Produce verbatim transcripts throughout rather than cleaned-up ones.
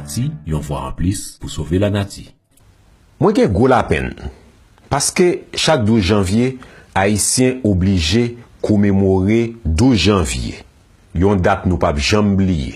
Ti, yon vwa anplis pou sove lanati. Mwen gen gwo lapenn, paske chak douz janvye, Ayisyen oblije komemore douz janvye, yon dat nou p ap janm bliye,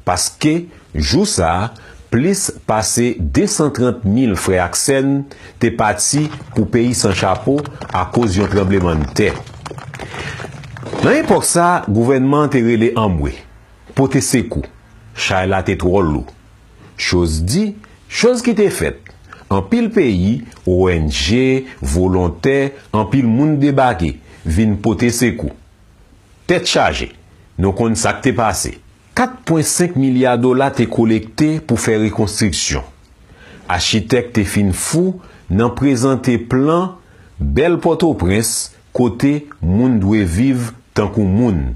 paske jou sa a, plis pase de san trant mil frè ak sè n te pati pou peyi san chapo akoz yon tranblemanntè. Nan epòk sa a, gouvènman an te rele anmwe, pote sekou, chay la te twò lou. Choz di, choz ki te fèt. Anpil peyi, O N G, volontè, anpil moun debake, vin pote sekou. Tèt chaje, nou konn sa k te pase. Kat pwen senk milya dola te kolekte pou fè rekonstriksyon. Achitèk te fin fou nan prezante plan bèl Pòtoprens kote moun dwe viv tankou moun.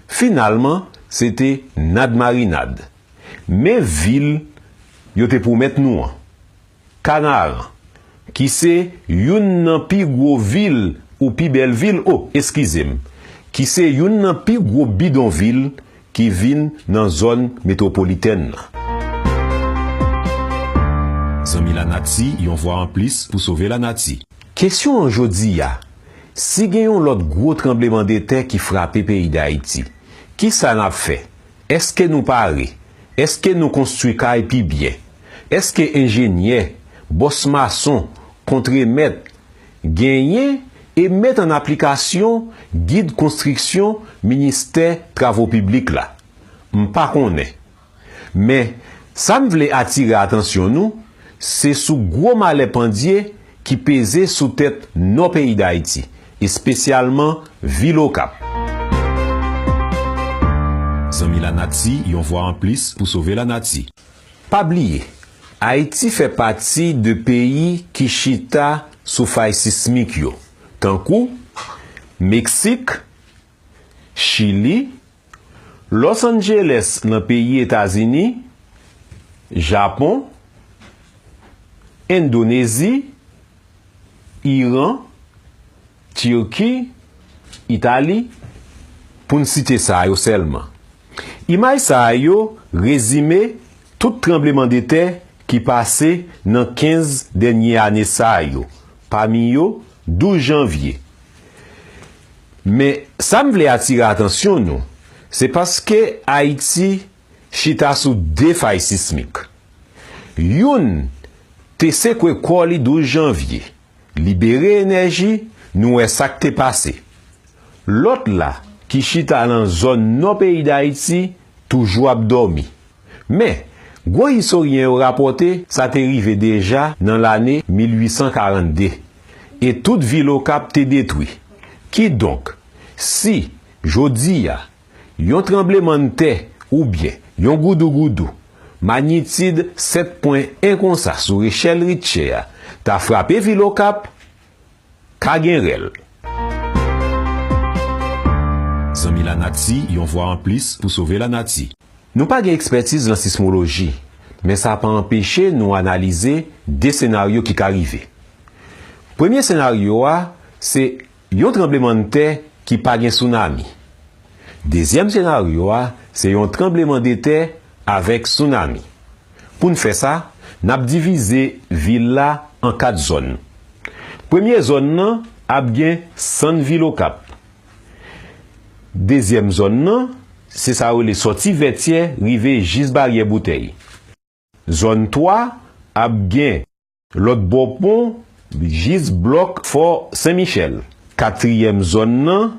Finalman, se te nad marinad. Men vil yo te pwomèt nou an, Kanaran, ki se youn nan pi gwo vil, ou pi bèl vil, o, eskize m, ki se youn nan pi gwo bidonvil ki vin nan zòn metwopolitèn nan. Zanmi lanati, yon vwa anplis pou sove lanati. Kesyon an jodi a, si gen yon lòt gwo tranblemanntè ki frape peyi Dayiti, kisa n ap fè? Èske nou pare? Èske nou konstwi kay pi byen? Èske enjenyè, bòs mason, kontremèt genyen e met ann aplikasyon gid konstriksyon Ministè Travo Piblik la? M pa konnen. Men, sa m vle atire atansyon nou, se sou gwo malè pandye ki peze sou tèt nò peyi Dayiti, espesyalman vil Okap. Zanmi lanati, yon vwa anplis pou sove lanati. Pa bliye, Ayiti fè pati de peyi ki chita sou fay sismik yo, tankou Meksik, Chili, Los Angeles nan peyi Etazini, Japon, Endonezi, Iran, Tiki, Itali, pou n site sa yo sèlman. Imaj sa yo rezime tout tranblemanntè ki pase nan kenz dènye ane sa yo, pami yo douz janvye. Men, sa m vle atire atansyon nou, se paske Ayiti chita sou de fay sismik. Youn te sekwe kò li douz janvye, libere enèji, nou wè sa k te pase. Lòt la, ki chita nan zòn nò peyi Dayiti, toujou ap dòmi. Men, gwo istoryen yo rapòte sa te rive deja nan lane mil uit san karannde, e tout vil Okap te detwi. Kidonk, si, jodi a, yon tranblemanntè oubyen yon goudougoudou, manyitid sèt pwen en konsa sou rechèl Richter a, ta frape vil Okap, ka gen rèl. Zanmi lanati, yon vwa anplis pou sove lanati. Nou pa gen ekspètiz nan sismoloji, men sa pa anpeche nou analize de senaryo ki ka rive. Premye senaryo a, se yon tranblemanntè ki pa gen sounami. Dezyèm senaryo a, se yon tranblemanntè avèk sounami. Pou n fè sa, n ap divize vil la an kat zòn. Premye zòn nan ap gen Sann Vil Okap. Dezyèm zòn nan, se sa yo rele sòti Vètyè rive jis Baryè Boutèy. Zòn twa ap gen lòt bò pon jis blòk Fò Sen Michèl. Katriyèm zòn nan,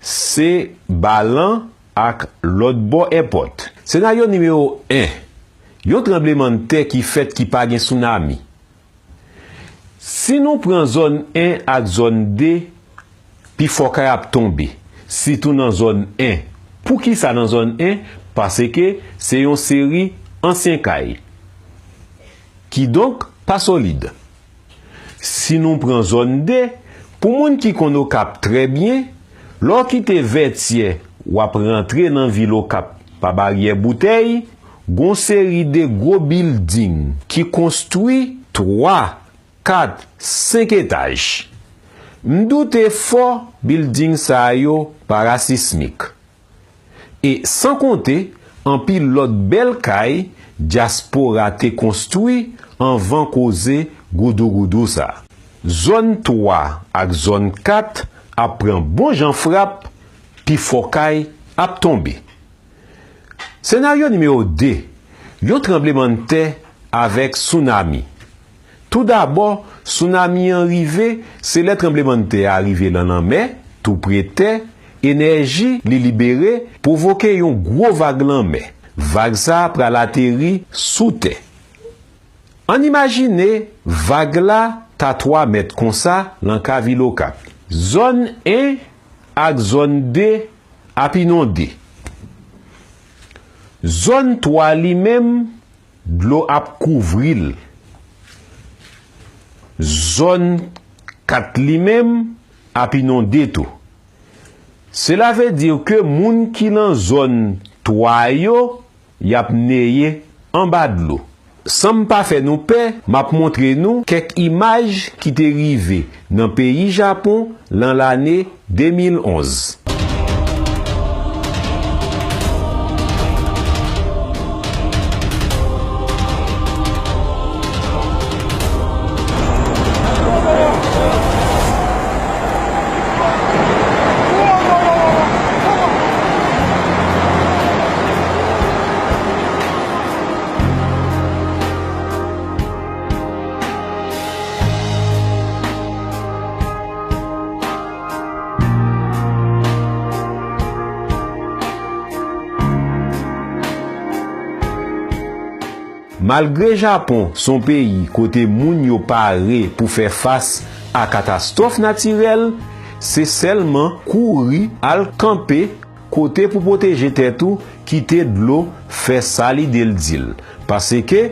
se Balan ak lòt bò èpòt. Senaryo nimewo en, yon tranblemanntè ki fèt ki pa gen sounami. Si nou pran zòn en ak zòn de, pifò kay ap tonbe, sitou nan zòn en. Poukisa nan zòn en? Paske se yon seri ansyen kay. Kidonk, pa solid. Si nou pran zòn de, pou moun ki konn Okap trè byen, lè w kite Vètyè, w ap rantre nan vil Okap pa Baryè Boutèy, gon seri de gwo bilding ki konstwi twa, kat, senk etaj. M doute fò bilding sa yo parasismik. E san konte anpil lòt bèl kay dyaspora te konstwi anvan koze goudougoudou sa. Zòn twa ak zòn kat ap pran bon jan frap, pifò kay ap tonbe. Senaryo nimewo de, yon tranblemanntè avèk sounami. Toudabò, sounami an rive, se lè tranblemanntè a rive nan lanmè, tou pre tè, enèji li libere pwovoke yon gwo vag lanmè. Vag sa a pral ateri sou tè. Ann imajine vag la ta twa mèt konsa nan ka vil Okap. Zòn en ak zòn de ap inonde. Zòn twa li menm, dlo ap kouvri l. Zòn kat li menm ap inonde tou. Cela veut dire que moun ki nan zòn twa yo, y ap neye anba dlo. San m pa fè nou pè, m ap montre nou kèk imaj ki te rive nan peyi Japon lan lane de mil onz. Malgre Japon se yon peyi kote moun yo pare pou fè fas a katastwòf natirèl, se sèlman kouri al kanpe kote pou pwoteje tèt ou, kite dlo fè sa lide l di l. Paske,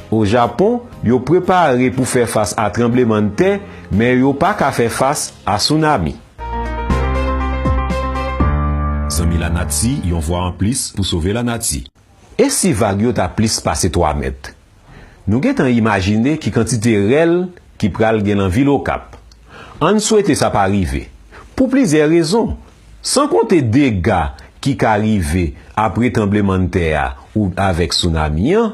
o Japon, yo prepare pou fè fas a tranblemanntè, men yo pa ka fè fas a sounami. Zanmi Lanati, yon vwa anplis pou sove lanati. E si vag yo ta plis pase twa mèt? Nou gentan imajine ki kantite rèl ki pral gen nan vil Okap. Ann swete sa pa rive. Pou plizyè rezon, san konte dega ki ka rive apre tranblemanntè a ou avèk sounami an,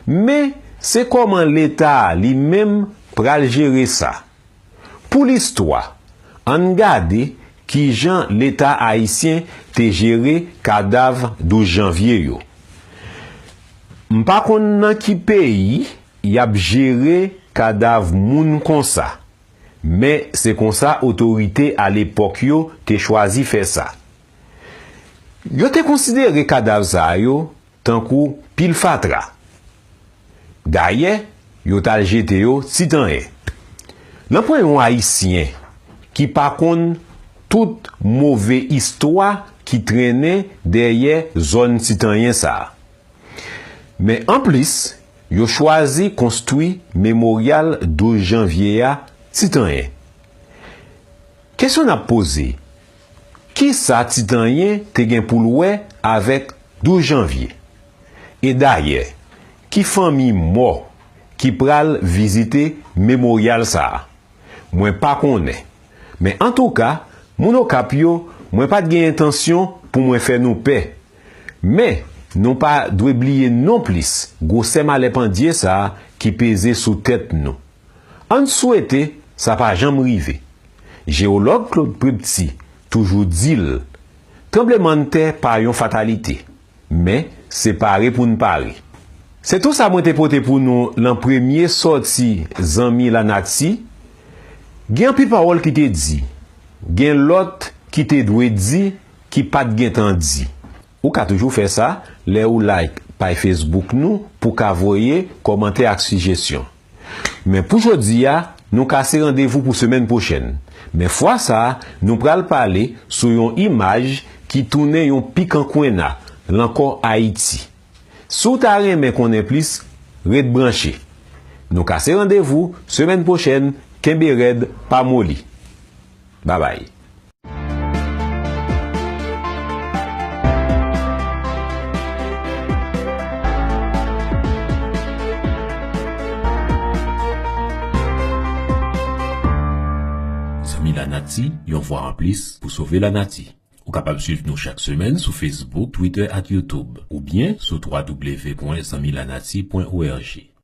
men se kòman Leta a li menm pral jere sa. Pou listwa, ann gade kijan Leta ayisyen te jere kadav douz janvye yo. M pa konn nan ki peyi y ap jere kadav moun konsa, men se konsa otorite alepòk yo te chwazi fè sa. Yo te konsidere kadav sa yo tankou pil fatra. Dayè, yo t al jete yo Titanyen. Nanpwen yon Ayisyen ki pa konn tout move istwa ki trennen dèyè zòn Titanyen sa a. Men anplis, yo chwazi konstwi Memoryal douz janvye a Titanyen. Kesyon n ap poze, kisa Titanyen te gen pou l wè avèk douz janvye? E dayè, ki fanmi mò ki pral vizite Memoryal sa a? Mwen pa konnen. Men antouka, moun Okap yo, mwen pa t gen entansyon pou mwen fè nou pè. Men, nou pa dwe bliye nonplis gwosè malè pandye sa a ki peze sou tèt nou. Ann swete sa pa janm rive. Jewològ Claude Prepty toujou di l, tranblemanntè pa yon fatalite, men se pare pou n pare. Se tou sa mwen te pote pou nou lan premye sòti Zanmi Lanati. Gen anpil pawòl ki te di, gen lòt ki te dwe di ki pa t gentan di. Ou ka toujou fè sa lè ou like paj Facebook nou pou ka voye kòmantè ak sijesyon. Men pou jodi a, nou kase randevou pou semèn pwochèn. Men fwa sa a, nou pral pale sou yon imaj ki tounen yon pikankwenna lan kò Ayiti. Si w ta renmen konnen plis, ret branche. Nou kase randevou semèn pwochèn, kenbe rèd, pa moli. Babay. Zanmi Lanati, yon vwa anplis pou sove lanati. Ou kapab swiv nou chak semèn sou Facebook, Twitter ak YouTube, oubyen sou w w w pwen zanmi lanati pwen org.